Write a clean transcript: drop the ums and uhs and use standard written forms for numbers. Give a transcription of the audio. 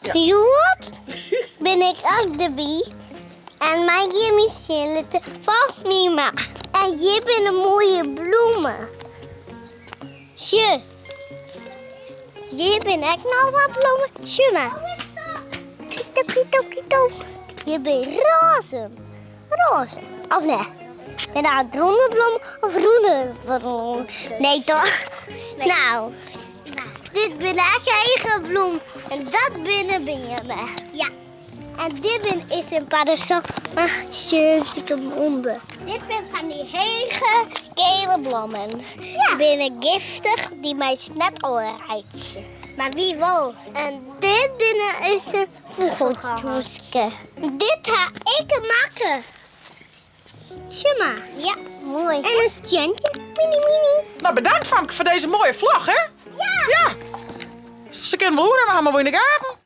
Hjoed bin ik ek derby en mei jim sjen litte folch my mar. En hjir binne moaie bloemen. Sjoch, hjir binne ek noch wat blommen. Sjoch mar. Kito, kito, kito. Hjir binne roazen. Roazen, of net? Binne dat brune blommen of rûne blommen? Nee toch? Nou. Dit binne ek eigen blom en dat binne beammen. Ja. En dit bin is in parasol mei stikem ûnder. Dit binne fan dy hege gele blommen. Ja. Dy binne giftich, dy meist net oanreitsje. Mar wy wol. En dit binne is in fûgeltjehûske. Dit ha ik makke. Sjoch mar. Ja, moai. En in stientje. Mini, mini. Nou, bedankt famke foar dizze moaie vlog, hè? Ja! Ja! Se kinne wol oer, we ha mar wol yn de gaten.